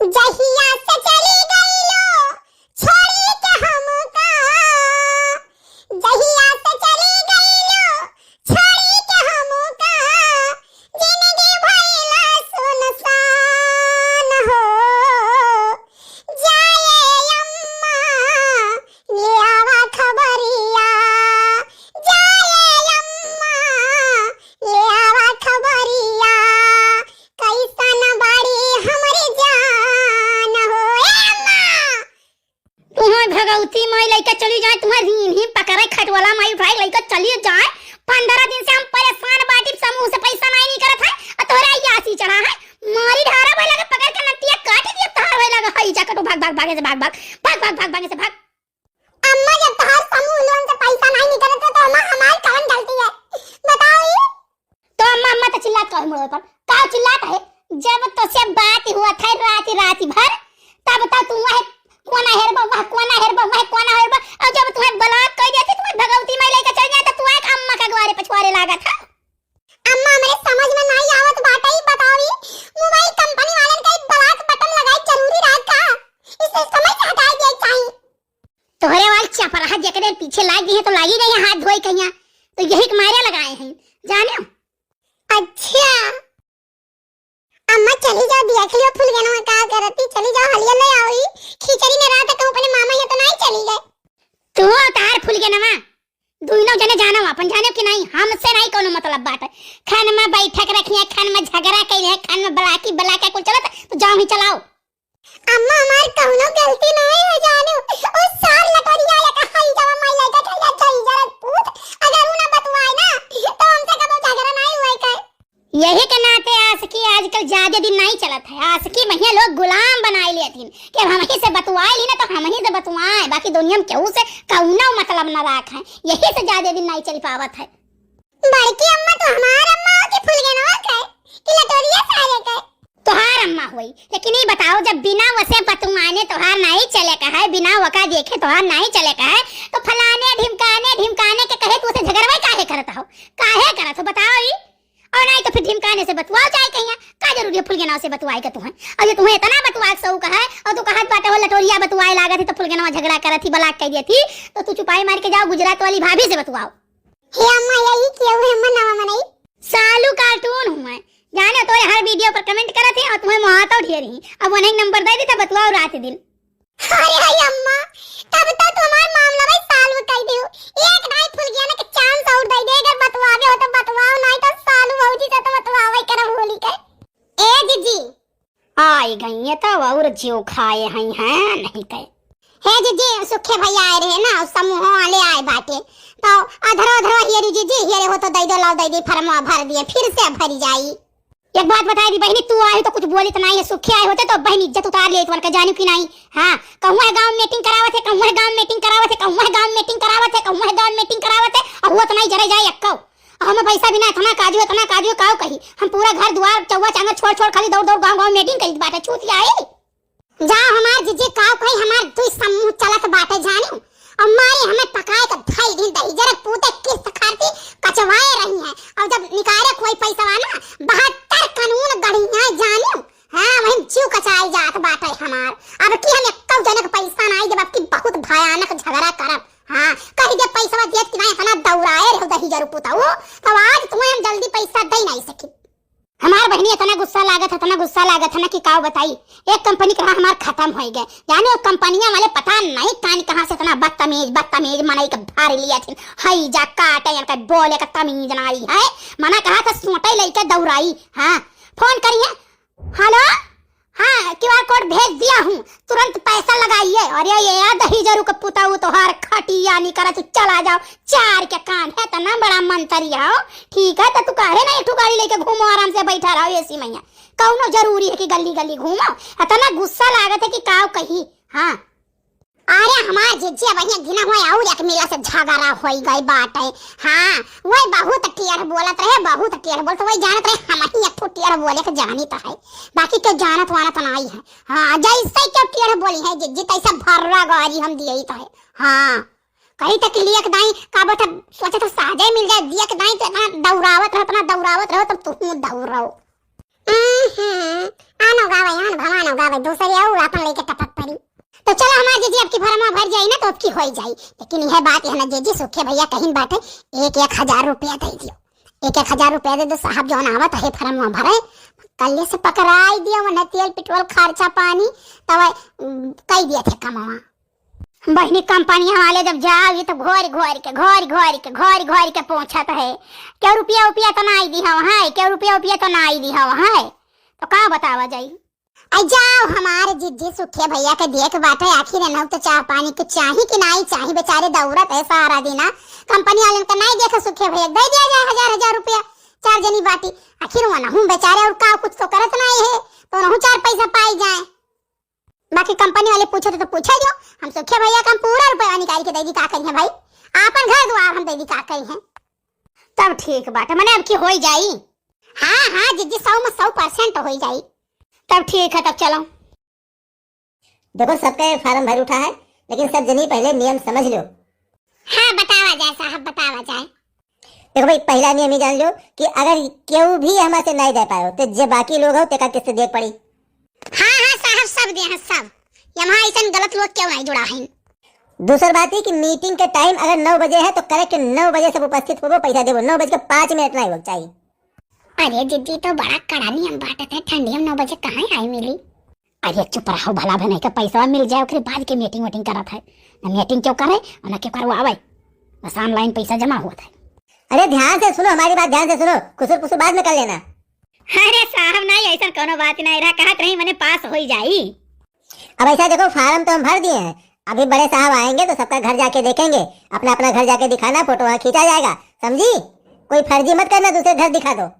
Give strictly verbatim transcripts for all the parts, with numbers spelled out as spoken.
जहिया से चली गईलो छोड़ी के हमका, जहिया से चली गईलो छोड़ी के हमका, जिंदगी भइला सुनसान हो। जाए अम्मा, ले आवा खबरिया, जाए अम्मा, ले आवा खबरिया, कैसन बाड़ी हमरी जान हो। ए अम्मा! तुहैं भगवती माई लइके चली जाए, तुहैं रीन ही पकड़े खटवला माई उठाए लइके चली जाए। पन्द्रह दिन से हम परेशान बाटी, समूह से पैसा नाहीं निकरत है, अउर तोहरे आई आसी चढ़ा है। मारी ढारा भइला के पकड़ के नटिया काटी दिया, तोहार भइला के हई जा कटो, भाग, भाग, भागे से भाग, भाग, भाग, भाग, भाग, भागे से भाग। अम्मा, जब तोहार समूह लोन से पैसा नाहीं निकरत है, तो अम्मा, हमार कवन गलती है? बताओ ई। तो अम्मा, अम्मा तो चिल्लात काहे मुड़े पर? का चिल्लात है? जब तोसे बात हुआ था रात, रात भर, तब तो तू वह कोना हेरबा, वह कोना हेरबा, वह कोना हेरबा, अउर जब तुहैं block कइ देती, तुहैं भगवती माई लइके चली जाए, तो तू एक अम्मा के ग्वारे पछवारे लागत है। अम्मा, हमरे समझ में नाहीं आवत बाटे, ई बताओ, ई mobile company वालन का ई block button लगाई जरूरी रहा का? इसे समय से हटाई दिए चाही। तोहरे वाल चपराहा जेकरे पीछे लाग गई है तो लागी गई है हाथ धोए कहिया, तो यही के मारे लगाए हैं, जाने। अच्छा अम्मा, चली जाओ, देख लियो फुलगेनवा का करती, चली जाओ, हलिया ले आओ, ई खिचड़ी में रात कहूँ अपने मामा ये तो नाहीं चली गए। तू तार फुलगेनवा, दुइनो जने जानो अपन, जाने कि नाहीं, हमसे नाहीं कोनो मतलब बाटे। खन में बैठक रखिए, खन में झगड़ा कइले, खन में बलाकी बलाका कुल चलत, तो जाओ ही चलाओ। अम्मा, हमार कउनो गलती नाहीं है जानू, उ सार लटोरिया एक हई जब माई लइका चल जा, चल जा रे पूत, अगर उ ना बतुआए ना, तो हमसे कबो झगड़ा नाहीं हुए के। यही के नाते आशिकी आजकल ज्यादा दिन नाहीं चलत है। आशिकी महिया लोग गुलाम बनाए लेथिन कि अब हमही से बतुआए ली ना तो हमही से बतुआए, बाकी दुनिया में केहू से कउनो मतलब न राखे। यही से ज्यादा दिन नाहीं चल पावत है। बड़की अम्मा तो हमार अम्मा हो कि फुलगेनवा के कि लटोरिया सारे के? तोहार अम्मा होई, लेकिन ई बताओ, जब बिना वसे बतुआने तोहार नाहीं चले का है, बिना वका देखे तोहार नाहीं चले का है, तो फलाने ढिमकाने ढिमकाने के कहे तू उसे झगड़वा काहे करत हो? काहे करत हो बताओ ई? और नाहीं तो फिर ढिमकाने से बतुआओ चाहे कहिया, का जरूरी है फुलगेनवा से बतुआए के तुहैं? और ये तुहैं इतना बतुआ के सऊ का है, और तू कहत बाटे हो लटोरिया बतुआए लागत है तो फुलगेनवा झगड़ा करत ही, block कइ दिया थी, तो तू चुपाई मार के जाओ गुजरात वाली भाभी से बतुआओ। हे अम्मा, यही केहू है मनवा मनई। सालू cartoon हुए, जाने तोरे हर video पर comment करत है और तुहैं मोहातो ढेर ही। अब उन्हें number दे दी तो बतुआओ रात दिन। अरे हाय अम्मा, तब तो तुम्हार मामला भाई solve कर दियो। एक नाहीं फुलगेना के chance और दे दे, अगर बतवावे हो तो बतवाओ, नाहीं तो सालू भौजी से तो बतवावे करब होली के। ए जीजी, आई गई है तो और जियो खाए हैं, हैं नहीं कहे। हे जीजी, सुखे भैया आए रहे ना, समूह वाले आए बाटे, तो अधरो अधरो हियरी जीजी, हियरे हो तो दे दो, लाओ दे दे, form भर दिए, फिर से भरी जाई। एक बात बताई दी बहिनी, तू आई तो कुछ बोली तो नाहीं है, सुखे आए होते तो बहिनी इज्जत उतार लेत वन का, जानियो कि नाहीं? हाँ, कहूँ है गाँव meeting करावत है, कहूँ है गाँव meeting करावत है, कहूँ है गाँव meeting करावत है, कहूँ है गाँव meeting करावत है, और हुआ तो नाहीं जरे जाए एक्को। हम पैसा बिना इतना काजू, इतना काजू काऊ कही। हम पूरा घर दुआर चौवा चांगर छोड़ छोड़ खाली दौड़ दौड़ गाँव गाँव meeting करी बाटे, छूट जाए। जा हमार जीजी काऊ कही, हमार दुई समूह चलत बाटे जानी। और मारे हमें पकाए के धई दिन दही जरा पूते किस्त खाती कचवाए रही हैं। और जब निकाले कोई पैसा ना, बहत्तर कानून गढ़ी हैं जानी। हाँ, वही जीव कचाई जात बाटे हमार। अब की हम एक्को जनक पैसा नाई देब, अब की बहुत भयानक झगड़ा करब। हाँ, कही दे पैसा दियत कि नाई, इतना दौड़ाए रहो दही जरू पुताऊ, तो आज तुम्हें हम जल्दी पैसा दे नाई सकी। हमार बहिनी इतना गुस्सा लागत है, इतना गुस्सा लागत है ना कि काव बताई। एक कंपनी कहा हमार खत्म होई गए, जाने वो कंपनिया वाले पता नहीं कान कहाँ से इतना बदतमीज, बदतमीज मनई के भारी लिया थिन। हई जा काटे, इनका बोले का तमीज नाई है। मना कहा था सोटे लइके दौड़ाई। हाँ, फोन करिए। हेलो, हाँ, क्यूआर कोड भेज दिया हूँ, तुरंत पैसा लगाइए। अरे ये दही जरू के पुताऊ तोहार खटिया नहीं करत, चला जाओ। चार के कान है, इतना बड़ा मंत्री हो, ठीक है, तो तू काहे ना एक ठो गाड़ी लेके घूमो, आराम से बैठा रहो एसी में। कौनो जरूरी है कि गली गली घूमो? इतना गुस्सा लागत है कि काव कही। हाँ, अरे हमार जिज्जी अब यहाँ गिना हुआ और एक मिला से झगड़ा होई गई बाटे। हाँ, वही बहुत टेढ़ बोलत रहे, बहुत टेढ़ बोलत, वही जानत रहे हम ही एक ठो टेढ़ बोले के जानी तो है, बाकी के जानत वानत नाई है। हाँ, जैसे क्यों टेढ़ बोली है जिज्जी, तैसे भर्रा गारी हम दिए ही तो है। हाँ, कही तक लियक दाई का बता, सोचे तो साजे मिल जाए, दियक दाई तो इतना दौड़ावत रहो, इतना दौड़ावत रहो, तब तू दौड़ो। हम्म, आनो गावे, आन भवानो। गावे दूसरे आऊ आपन लेके टपक पड़ी। तो चलो हमार जीजी, अबकी फॉर्म भर जाई ना तो अबकी होई जाई। लेकिन यह बात है ना जीजी, सुखे भैया कहिन बाटे, एक एक हजार रुपया दे दियो। एक एक हजार रुपया दे दो साहब, जौन आवत है फॉर्म भरे, कल्ले से पकड़ाई दियो उन्हें तेल पेट्रोल खर्चा पानी, तब, उम, कई दिया थे कमावा। बहिनी, कंपनी वाले जब जाओ, ये तो घोर घोर के, घोर घोर के, घोर घोर के पहुंचत है। क्यों रुपया उपया तो ना आई दी हवा है, क्यों रुपया उपया तो ना आई दी हवा है, तो का बतावा जाई? आई जाओ, हमारे जिज्जी सुखे भैया के देख बाटे, आखिर इन्हों तो चाह पानी के चाही कि नाई चाही, बेचारे दौड़त है सारा दिन। कंपनी वाले का नाई देखे सुखे भैया, दे दिया जाए हजार हजार रुपया, चार जनी बाटी। आखिर वनहूँ बेचारे और का कुछ तो करत नाई है, तो वनहूँ चार पैसा पाई जाए। बाकी कंपनी वाले पूछे तो, तो पूछे जो, हम सुखे भैया का हम पूरा रुपया निकाल के दे दी, का करी है भाई, आपन घर द्वार हम दे दी, का करी है। तब ठीक बाटे, मने अबकी होई जाई। हाँ, हाँ, जिज्जी, सौ में सौ percent होई जाई। तब ठीक है, तब चलो। देखो, सबके फॉर्म भर उठा है, लेकिन सब जनी पहले नियम समझ लो। हाँ, बतावा जाए साहब, बतावा जाए। देखो भाई, पहला नियम ही जान लो कि अगर केहू भी हमारे से नहीं दे पायो, तो जे बाकी लोग हो, तेका किस्त दे पड़ी। हाँ, हाँ साहब, सब दे हैं, सब। यहाँ ऐसन गलत लोग क्यों नहीं जुड़ा है? दूसर बात है कि मीटिंग के टाइम अगर नौ बजे है, तो करेक्ट नौ बजे सब उपस्थित होबो, पैसा देबो। नौ बज के पाँच मिनट नहीं हो चाहिए। अरे जिज्जी, तो बड़ा कड़ा नियम बाटत है, ठंडी में नौ बजे कहाँ आई मिली? अरे चुप रहो, भला भले का पैसा मिल जाए, ओकरे बाद के मीटिंग वीटिंग करत है। न मीटिंग क्यों करे और न क्यों करवावे, बस ऑनलाइन पैसा जमा होत है। अरे ध्यान से सुनो, हमारी बात ध्यान से सुनो, खुसुर पुसुर बाद में कर लेना। अरे साहब, नहीं, ऐसा कोनो बात नहीं रहा, कहत रही मने पास होई जाई। अब ऐसा देखो, फॉर्म तो हम भर दिए हैं, अभी बड़े साहब आएंगे तो सबका घर जाके देखेंगे, अपना अपना घर जाके दिखाना, फोटो वहाँ खींचा जाएगा, समझी? कोई फर्जी मत करना, दूसरे घर दिखा दो।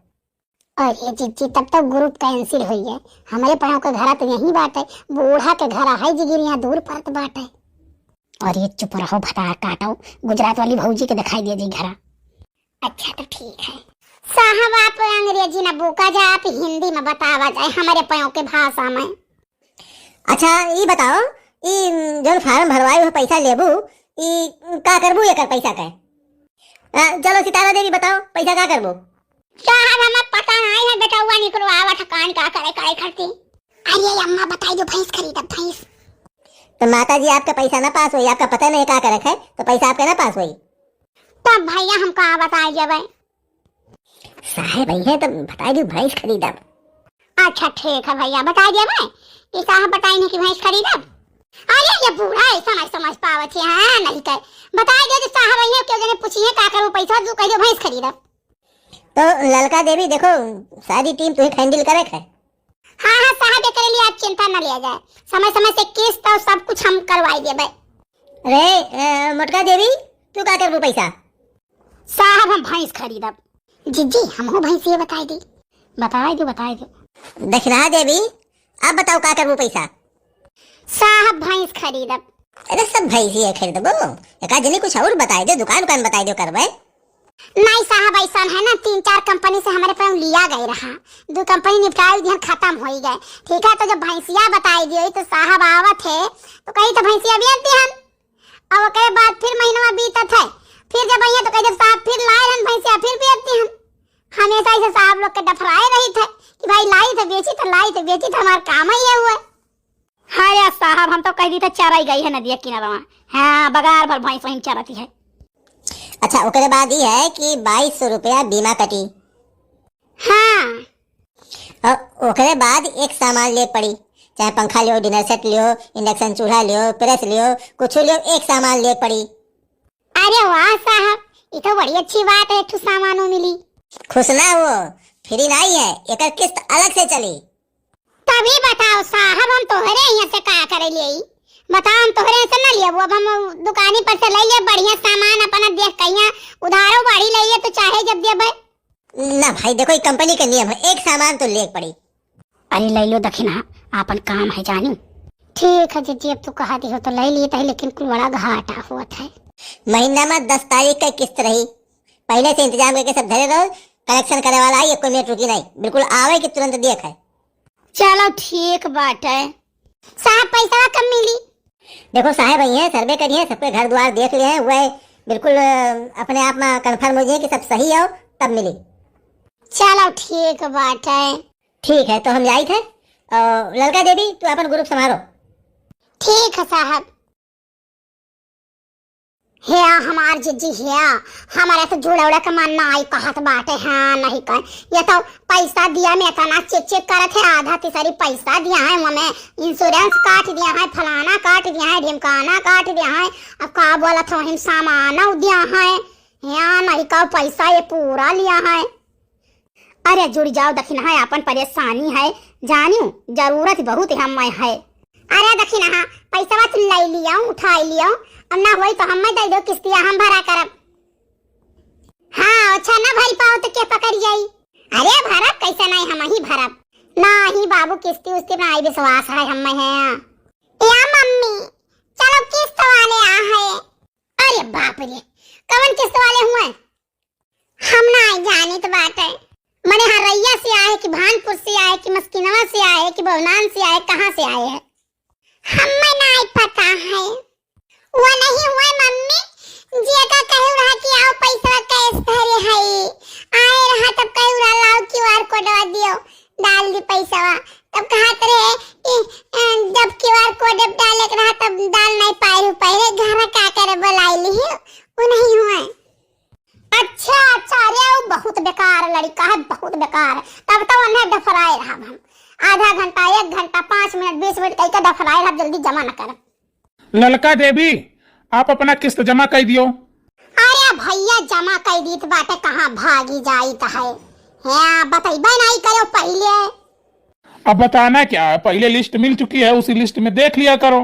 अरे जिज्जी, तब तो ग्रुप कैंसिल हुई है। हमारे पड़ों के घर तो यहीं बाटे, बूढ़ा के घर है जिगिर, यहाँ दूर पड़त बाटे। अरे चुप रहो, भतार काटो, गुजरात वाली भौजी के दिखाई दे दी घरा। अच्छा तो ठीक है। साहब, आप अंग्रेजी ना बोका जा, आप हिंदी में बतावा जाए हमारे पड़ों के भाषा में। अच्छा, ई बताओ, ई जौन फॉर्म भरवाई हो, पैसा लेबू, ई का करबू एकर पैसा के? आ, चलो सितारा देवी, बताओ, पैसा का करबू? साहब, हमें पता नहीं है, बेटौआ निकलवावत है कान का करे, करे करती। अरे अम्मा, बताई दो, भैंस खरीदब, भैंस। तो माता जी, आपका पैसा ना पास होई, आपका पता नहीं का करत है, तो पैसा आपका ना पास होई। तब भैया, हम का बताई देबे? साहेब आई है तो बताई दी, भैंस खरीदब। अच्छा ठीक है भैया, बताई देबे। ई साहब बताई नहीं कि भैंस खरीदब। अरे ये बूढ़ा ऐसा नहीं समझ पावत है, हाँ नहीं कहे। बताई दे तो साहब आई है, क्यों जने पूछिए का करूँ पैसा, तू कह दो भैंस खरीदब। तो ललका देवी देखो, सारी टीम तुहे हैंडल करे है। हाँ, हाँ साहब, एकरे लिए आप चिंता न लिया जाए, समय समय से किस्त और सब कुछ हम करवाई देबे। अरे, ए, मोटका देवी, तू का करबू पैसा? साहब, हम भैंस खरीदब। जिज्जी, हमहू भैंसिया बताई दी। बताई दो, बताई दो। दखिनहा देवी, अब बताओ का करबू पैसा? साहब, भैंस खरीदब। अरे, सब भैंसिया खरीदबो? एका जनी कुछ और बताई दो, दुकान उकान बताई दो करबे। नहीं साहब, ऐसा है ना, तीन चार कंपनी से हमारे पास लिया गए रहा, दो कंपनी निपटाई दिहन, खत्म होई गए। ठीक है, तो जब भैंसिया बताई दियो तो साहब आवत है तो कही तो भैंसिया बेच दिहन। अब ओकरे बाद फिर महीनवा बीतत है, फिर जब आइए तो कही जब साहब फिर लाए रहन भैंसिया, फिर बेच दिहन। हमेशा ऐसे साहब लोग के डफराए रही थे कि भाई लाई तो बेची, तो लाई तो बेची, तो हमारा काम ही ये हुआ। हाँ यार साहब, हम तो कह दी था चराई गई है नदिया किनारवा। हाँ, बगार भर भैंस वहीं चरती है। अच्छा, ओकरे बाद ई है कि बाईस सौ रुपया बीमा कटी। हाँ। और ओकरे बाद एक सामान ले पड़ी, चाहे पंखा लियो, डिनर सेट लियो, इंडक्शन चूल्हा लियो, प्रेस लियो, कुछ लियो, एक सामान ले पड़ी। अरे वाह साहब, ये तो बड़ी अच्छी बात है, एक ठो सामानो मिली। खुश ना हो, फ्री नहीं है, एकर किस्त अलग से चली। तभी बताओ साहब, हम तोहरे यहाँ से का करे लिए? बताओ, हम तोहरे यहाँ से ना लियबो, अब हम दुकानी पर से ले लिए बढ़िया सामान अपना देख के, यहाँ उधारो बाढ़ी ले लिए तो चाहे जब देबे। ना भाई, देखो, ये कंपनी के नियम है, एक सामान तो ले पड़ी। अरे ले लो दखिनहा, आपन काम है जानी। ठीक है जिज्जी, अब तू कहा दी हो तो ले लिए तो है, लेकिन कुल बड़ा घाटा होत है। महीना में दस तारीख का किस्त रही, पहले से इंतजाम करके सब धरे रहो, कलेक्शन करे वाला आई, कोई मिनट रुकी नहीं, बिल्कुल आवे कि तुरंत दिए खाए। चलो ठीक बाटे। साहब, पैसा कब मिली? देखो साहेब, आई हैं, सर्वे करी हैं, सबके घर द्वार देख लिए हैं, वह बिल्कुल, अ, अपने आप में कन्फर्म हो जाए कि सब सही हो, तब मिली। चलो ठीक बाटे। ठीक है, तो हम जाइत है, और ललका देवी, तू अपन group संभालो। ठीक है साहब। हे हमार जिज्जी, हे हमारा तो जुड़ौड़ा के मन ना आई कहत बाटे, हाँ नहीं कह। ये तो पैसा दिया में इतना चिक चिक करत है, आधा तिसरी पैसा दिया है, मने insurance काट दिया है, फलाना काट दिया है, ढिमकाना काट दिया है, अब का बोलत हो, हम सामान दिया है, हाँ नहीं कह, पैसा ये पूरा लिया है। अरे जुड़ जाओ दखिनहा, आपन परेशानी है, जानियो, जरूरत बहुत हम्मै है। अरे दखिनहा, पैसवा तू लै लियो, उठाई लियो, अब ना होई तो हम्मै दै दो किस्तिया, हम भरा करब। हाँ, अच्छा ना भरी पाओ तो के पकड़ जाई? अरे भरब, कैसे नहीं, हमही भरब। नहीं बाबू, किस्ती उस्ती में आई विश्वास है हम्मै है। या मम्मी, चलो किस्त वाले आ है। अरे बाप रे, कवन किस्त वाले हुए? हम नाई जानित बाटे। मने हरैया से आए कि भानपुर से आए कि मस्किनवा से आए कि बौनान से आए, कहाँ से आए हैं? हम्मे नाई पता है। वो नहीं हुए मम्मी, जेका कहू रहा कि आओ पैसा cash धरे हई। आए रहा तब कहू रहा लाओ QR code वा दियो, डाल दी पैसा। तब कहत रहे कि, अ, जब QR code डाले के रहा तब डाल नहीं पाए रहे, पहले घर का करे बुलाई ली, वो नहीं हुए। अच्छा, अच्छा, अरे, वो बहुत बेकार लड़का है, बहुत बेकार। तब तो उन्हें डफराए रहब हम। आधा घंटा, एक घंटा, पाँच मिनट, बीस मिनट कह के डफराए रहब, जल्दी जमा न करब। ललका देवी, आप अपना किस्त जमा कर दियो। अरे भैया, जमा कर दीत बाटे, कहाँ भागी जाइत है? हाँ, बतैबे नहीं करो पहले। अब बताना क्या है, पहले list मिल चुकी है, उसी list में देख लिया करो।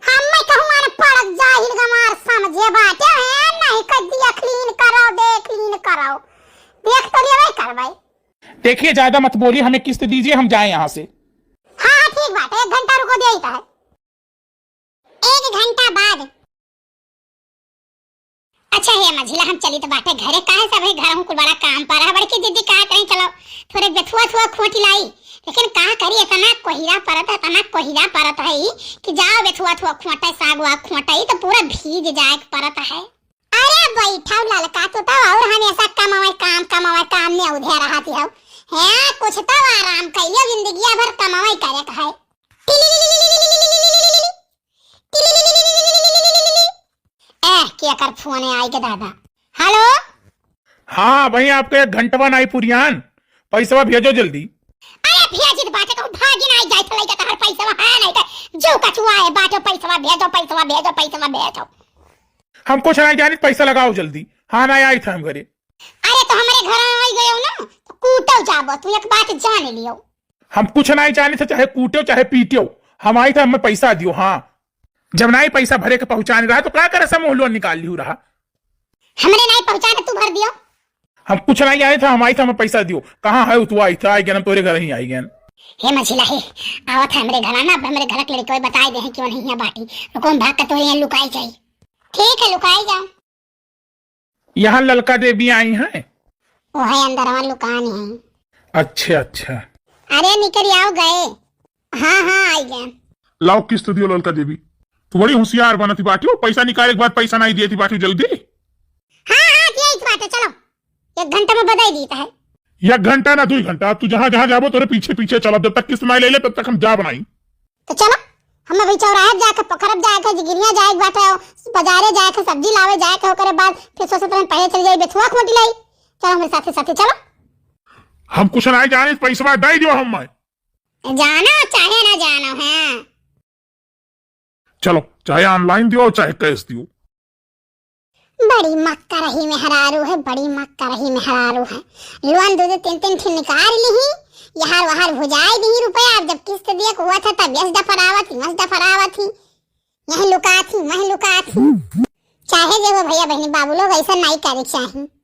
हम्मे कहूँ अनपढ़ जाहिल गंवार समझे बाटे, हैं? नहीं कर दिया, clean करो, देख clean करो, देख तो लेवे करबै। देखिए, ज्यादा मत बोलिए, हमें किस्त दीजिए, हम जाएं यहाँ से। हाँ, हाँ, ठीक बाटे, एक घंटा रुको, देइत है। एक घंटा बाद। अच्छा हे मझिला, हम चलित बाटे घरे, काहे सब है घर, हम कुल बड़ा काम पर है। बड़की दीदी कहत रही, चलो थोड़े बेथुआ थुआ खोंटी लाई, लेकिन का करी, इतना कोहिरा परत है, इतना कोहिरा परत है ई कि जाओ बेथुआ थुआ खोंटे, साग वाग खोंटे, ई तो पूरा भीज जाए के परत है। अरे बैठो ललका, तू तो और हमेशा कमावे काम, कमावे काम में उधे रहती हो। हैं, कुछ तो आराम करियो, जिंदगिया भर कमावे करे के है। ए, केकर फोन आई गे दादा? हेलो? हाँ भैया, आपका एक घंटवा नाई पुरियान, पैसवा भेजो जल्दी। अरे भेजित बाटे, कहूँ भागिन आई जाए, लइका तोहर पैसवा है नहीं तो जो कछुआ है बाटो, पैसवा भेजो, पैसवा भेजो, पैसवा भेजो। हम कुछ नहीं जानित, पैसा लगाओ जल्दी। हाँ, नहीं आई था हम घरे। अरे तो हमारे घर आई गयो ना, तो कूटो जाबो, तू एक बात जान लियो। हम कुछ नहीं जानित, चाहे कूटो, चाहे पीटो, हम आई था, हमें पैसा दियो। हाँ, जब नाई पैसा भरे के पहुँचाने रहा, तो का करे समूह loan निकाल लिहू रहा? हमरे नाई पहुँचाने तू भर दियो। हम कुछ नहीं आए था, हम आई था, हमें पैसा दियो। कहाँ है तू? आई था, आई गन, हम तोरे घर ही आई गन। हे मझिला हे, आवत है हमरे घर ना, हमरे घर के लड़के बताए दे हैं कि वो नहीं है बाटी। रुको, हम भाग के तोरे यहाँ लुकाई जाई। ठीक है, लुकाई जाओ। यहाँ ललका देवी आई हैं? वो है अंदरवा लुकान है। अच्छा, अच्छा। अरे निकल आओ गए। हाँ, हाँ, आई गए। लाओ किस्त दियो ललका देवी। तू बड़ी होशियार बनती बाटी हो, पैसा निकाले के बाद पैसा नहीं दिए थी बाटी जल्दी। हाँ, हाँ, दिए इस बाटे, चलो। एक घंटा में बधाई दीता है। एक घंटा ना, दो घंटा। तू जहाँ, जहाँ जाबो, तोरे पीछे, पीछे चलब। जब तक किस्त नहीं ले ले, तब तक हम जा बनाई। तो चलो, हम अभी चौराहे जाके पकड़ब, जाके जिगिरिया जाए के बाटे, बाजारे जाके सब्जी लावे जाए के, ओकरे बाद फिर सोचत रहन पहले चल जाई बेथुआ खोटी लाई। चलो हमरे साथे, साथे चलो। हम कुछ नहीं जाने, पैसवा दे दियो हम। जानो चाहे ना जानो, हाँ। चलो, चाहे online दियो, चाहे cash दियो। बड़ी मक्करही मेहरारू है, बड़ी मक्करही मेहरारू है। Loan दो दो तीन तीन ठे निकाल लिही, यहाँ वहाँ भुजाई दिही रुपया। अब जब किस्त दिए के हुआ था, तब यस डफरावत ही, मस डफरावत ही, यहीं लुकात ही, वहीं लुकात ही। चाहे जे हो भैया बहनी बाबू लोग, ऐसा नहीं करे के चाही।